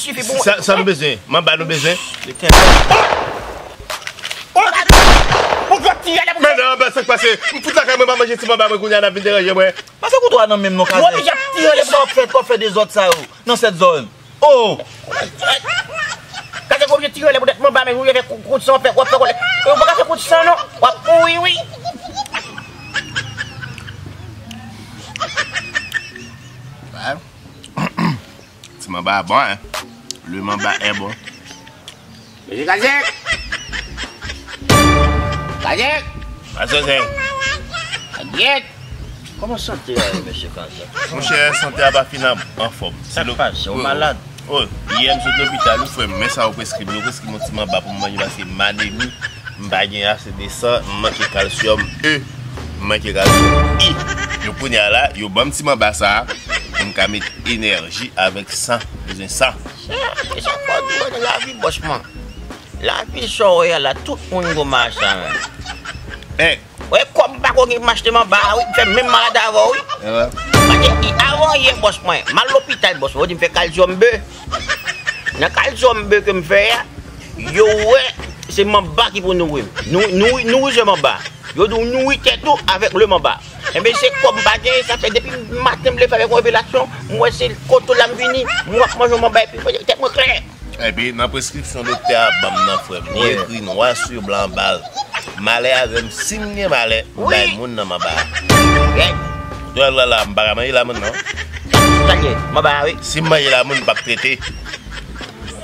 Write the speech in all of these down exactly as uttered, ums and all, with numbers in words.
Sa, sa nou bezwen? Manba nou bezwen? Men non, ben, sa k pase? M fout lakay mwen pa manje ti manba mwen kounye a, n ap vin deranje mwen. Pase kouto a nan men m non, Kazèk. Sa w ap fè, w ap fè dezòd sa yo nan sèt zòn? Oh! Kazèk oblije tire lè poutèt manba, men ou fè kou, kou san, w ap fè, w ap fè kòlè. Ou pa ka fè kou san non. W ap mouri wi. Ti manba bon, hein? Le manba est bon. Mesye Kazèk! Kazèk! Kazèk! Kazèk! Kòman sante a ye, mesye Kazèk? Monchè, sante a pa fin an, anfòm. Sa k pase? Ou malad? Oh, yè m sot lopital, wi, frè m. Men sa yo preskri m. Yo preskri m yon ti manba pou m manje paske m anemi. M pa gen ase de san, m manke kalsyòm E, m manke kalsyòm I. Donk kounye a la, yo ban m ti manba sa a pou m ka met enèji avèk san. Bezwen san. Chè, e sa fò di w nan lavi, bòs mwen. Lavi sa w wè a la, tout moun gon machann. Wè, kòb m pa ko gen m achte manba a, wi, m fè menm malad avè w, wi. Paske avan yè, bòs mwen, m al lopital, bòs mwen, yo di m fè kalsyòm B. Nan kalsyòm B ke m fè a, yo wè se manba ki pou nouri m. Nou, nouri, nouri se manba. Yo di w nouri tèt ou avèk le manba. Enben, se kòb m pa genyen, sa fè depi maten m leve avèk yon revelasyon, m wè se kote la m vini, m ap manje yon manba epi tèt mwen klè. Epi, nan preskripsyon doktè a ban m nan, frè m, li ekri nwa sou blan anba l. Malè avè m, si m gen malè, m bay moun nan manba a. Doktè a la, m pa ka manje lamoun non. Sa k ye? Manba a, wi. Si m manje lamoun, m p ap trete.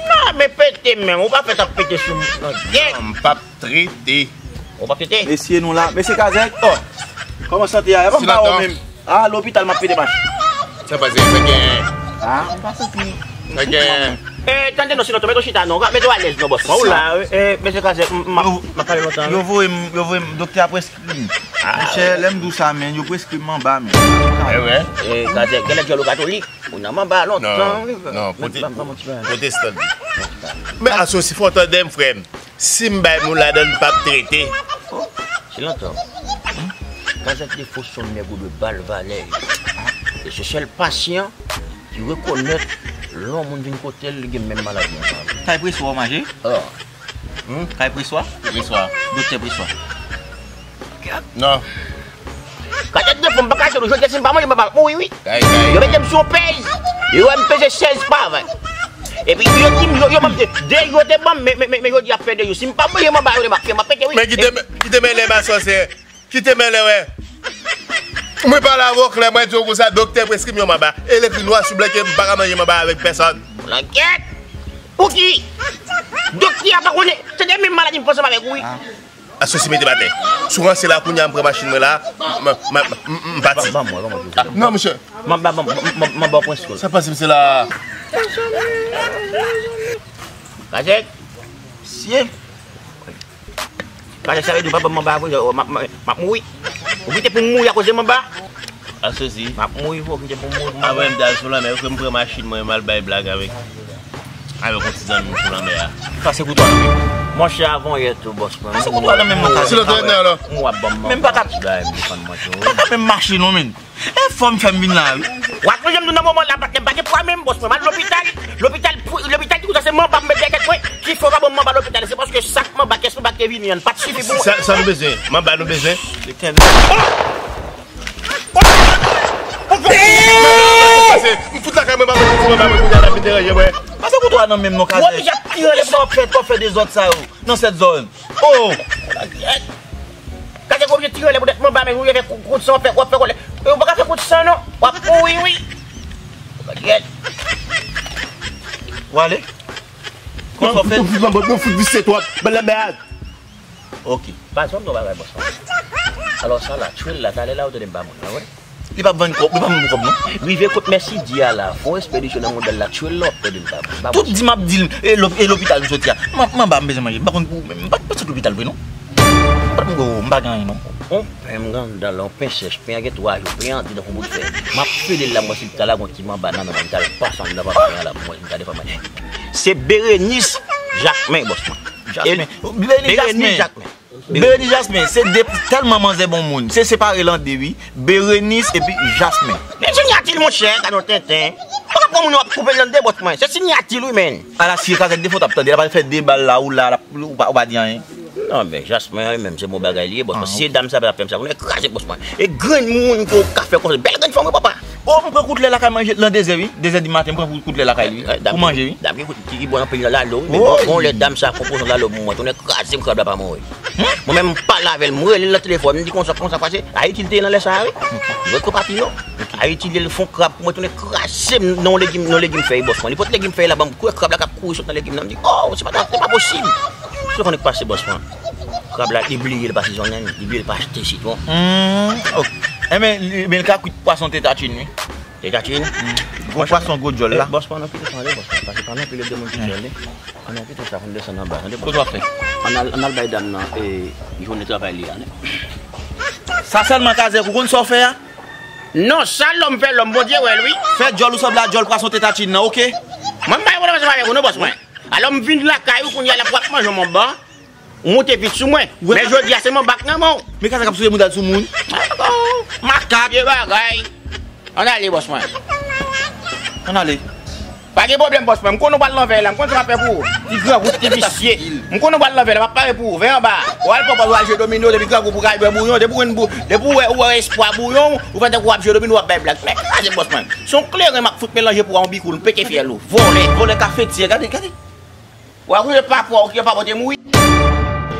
Non, men pete menm, ou pa fèt ap pete sou m non. Non, m p ap trete. Ou p ap trete? Mesye nou la, mesye Kazèk, oh, kòman sante a? E pa m ba w menm. Ah, lopital m ap pede mache. Sa pase, sa gen. Ah, m pa santi. Sa gen. Eh, tande non, sinon, mete w chita non. Mete w alèz non, bòs. Ou la, eh, mesye Kazèk, m, m ap, m ap pale lontan. Yo voye m, yo voye m, doktè a preskri m. Monchè, lè m di w sa, men, yo preskri m manba, men. Eh, wè. Eh, Kazèk, genlè dyòl ou katolik. Ou nan manba lontan, wi. Non, non, pwotestan. Men asosi fò tande m, frè m. Si m bay moun ladan l, m p ap trete. Oh, se lontan. Kazèk de fo son nèg ou dwe ba l valè. E se sèl pasyan ki rekonèt lè yon moun vin kote l, li gen menm maladi ansanm. Kay Preswa w manje? Oh. Hmm? Kay Preswa? Preswa. Doktè Preswa. Non. Kazèk de fo m pa ka jwenn ou jodi a, si m pa manje manba m ap mouri wi. Kay, kay. Yo mete m sou yon pèz. Yo wè m peze sèz pa ven. Epi yo di m, yo, yo ban m de, de jou yo te ban m, men, men, men, men jodi a ap fè de jou. Si m pa manje manba yo, m ap, m ap pete wi. Men kite, kite mele m a sòsè. Kite mele wè. Mwen pale avè w klè, mwen di w konsa, doktè preskri m yon manba. E l ekri nwa sou blan ke m pa ka manje manba avèk pèsòn. Langèt! Pouki? Doktè a pa konnen, se de menm maladi m fè ansanm avèk ou wi. Asosi mete m atè. Si w ranse la kounye a, m pran machin mwen la, m, m, m, m, m pati. Ban, ban mwen, ban mwen. Non, monchè. M ap ba, m, m, m, m ap ba w pwen sou l. Sa pase, mesye la? Kazèk. Sye. Kazèk, sa vle di w pa ban m manba a vre, m ap, m ap, m ap mouri. Ou kite pou m mouri akoz de manba? Asosi. M ap mouri, vre, ou kite pou m mouri pou manba. Apre m t al sou lanmè, m pran machin mwen, m al bay blag avèk, avèk yon ti zanmi m sou lanmè a. Sa se kouto a nan men m. Monchè, avan yè tou, bòs mwen. Sa se kouto a nan men m, non, Kazèk. Si lòt nèg la. M w ap ban m manba. Men m pa ka. Ti bagay m defann mwen tou. M pa ka menm mache non, men. E fò m fè m vin la wi. W ap manje m tou nan moman la, patnè m pa gen pwa menm, bòs mwen. M al lopital, lopital, lopital di konsa se manba m met dèyè tèt mwen, ki fè w pa ban m manba lopital. Se paske sak manba, kès manba ki te vini an pa t sifi pou mwen. Sa, sa nou bezwen? Manba nou bezwen? M fout lakay mwen, pa mwen, ti manba mwen, kounye a l ap vin deranje mwen. Pase kouto a nan men m non, Kazèk. W oblije ap tire lè sa w ap fè, w ap fè dezòd sa yo nan sèt zòn. Oh! Kazèk oblije tire lè poutèt manba, men ou fè kou, kout san, w ap fè, w ap fè kòlè. Ou pa ka fè kout san non. W ap mouri wi. Kazèk. W ale? Kòman sa w fè? Ou fout nan bòt, ou fout visye twòp. Bèl mèd. Ok. Pa janm non bagay bòs la. Alò sa la, tchwil la, talè la, ou tande m pa moun la, wè. Li p ap vann kòb, li p ap vann kòb non. Rive kot Mèsidye a la, fè yon espedisyon nan modèl la, tchwil la, w ap pèdi l pa moun. Tout di m ap di l, e lòp-, e lopital m soti a. M ap, m anba, m bezwen manje. M pa konn pou, m pa, pa sot lopital vre non. M pa t m gwo, m pa gen anyen non. On pen m gen anndan la, on pen chèch, pen an gen twa jou, pen an antre nan fon bout fè. M ap file l la, m wè si l ta lage yon ti manba nan men mwen, m t al pase anndan manba pen an la pou mwen, si m ta defan mwen. Se Bérénice Jacquemin, bòs mwen. Jacquemin. Bérénice Jacquemin. Bérénice Jasmin, se de, tèlman manzè bon moun. Se separe l an de wi. Bérénice epi Jasmin. Men sinyati l monchè, gade yon tenten. Ou pa Kòman moun yo ap koupe l nan de bòs mwen? Se sinyati l wi, men. Ala si e kazèk defo t ap tande, l ap al fè de bal la ou la, l ap, ou pa, ou pa di anyen. Non, men Jasmin an menm, se bon bagay li ye, bòs mwen. Si se dam sa pa t ap fè m sa, konnen kraze bòs mwen. E grenn moun ke w ka fè konsa, bèl grenn fanm wi, papa. O, m pran kout lè lakay manje, nan dezè wi, dezè di maten, m pran kout lè lakay li wi, pou manje wi. Dam ki, ki, ki bon anpil nan lalo wi, men bon, bon lè dam sa konpoze yon lalo pou mwen, konnen kraze m, krab la pa mouri. Mwen menm m pale avè l, m rele l nan telefòn, m di konsa, konsa pase, Ayiti l te ye nan lè sa a wi. Mwen ko pati non. Ayiti l fon krab pou mwen, tounen kraze m nan yon legim, nan yon legim fèy bòs mwen. Li pot legim fèy la ban m, kwè krab la k ap kouri sot nan legim nan. M di, oh, se pa, se pa posib. Sa konnen k pase bòs mwen. Krab la, li bliye l pa sezonnen, li bliye l pa achte sitwon. Hmm, ok. Enben, li- men l ka kwit pwason teta tchin wi. Teta tchin? Gwo pwason, gwo djòl la. Bòs mwen, ann kite sa ale, bòs mwen. Pase pa nan pil de moun ki sèl li. Ann kite sa, ann desann anba, tande bòs mwen. Kote w ap fè? Ann al, ann al bay dam nan, e, jounen travay li a, ne. Sa sèlman kazèk ou konn sa w fè a? Non, sa lòm fè lòm, Bondye wè l wi. Fè djòl ou sanble a djòl pwason teta tchin nan, ok? Mwen m pa gen pwoblèm ansanm avèk ou non, bòs mwen. Alò m vin lakay ou kounye a la pou w ap manje yon manba, ou monte vit sou mwen. Men jodi a se manba k nan men w. Men kazèk ap souye mouda sou moun. Makak. Vye bagay. Ann ale, bòs mwen. Ann ale. Pa gen pwoblèm, bòs mwen. M konnen w pral nan vèy la. M konn sa m ap fè pou ou. Ti grangou, ti visye. M konnen w pral nan vèy la. M ap pare pou ou. Vèy anba. W al pran pòz, w al jwe domino. Depi grangou pou kay bwè bouyon. Depi w wè, depi w wè, ou wè espwa bouyon, ou fè tankou w ap jwe domino, w ap bay blag. Men kraze, bòs mwen. Se yon kleren m ap fout melanje pou ou a, yon bikoul. M pete fyèl ou. Vòlè. Vòlè kafetye. Gade, gade. W ap kouche pa pwa ou ki pa pote mouri.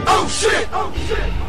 Oh shit! Oh shit!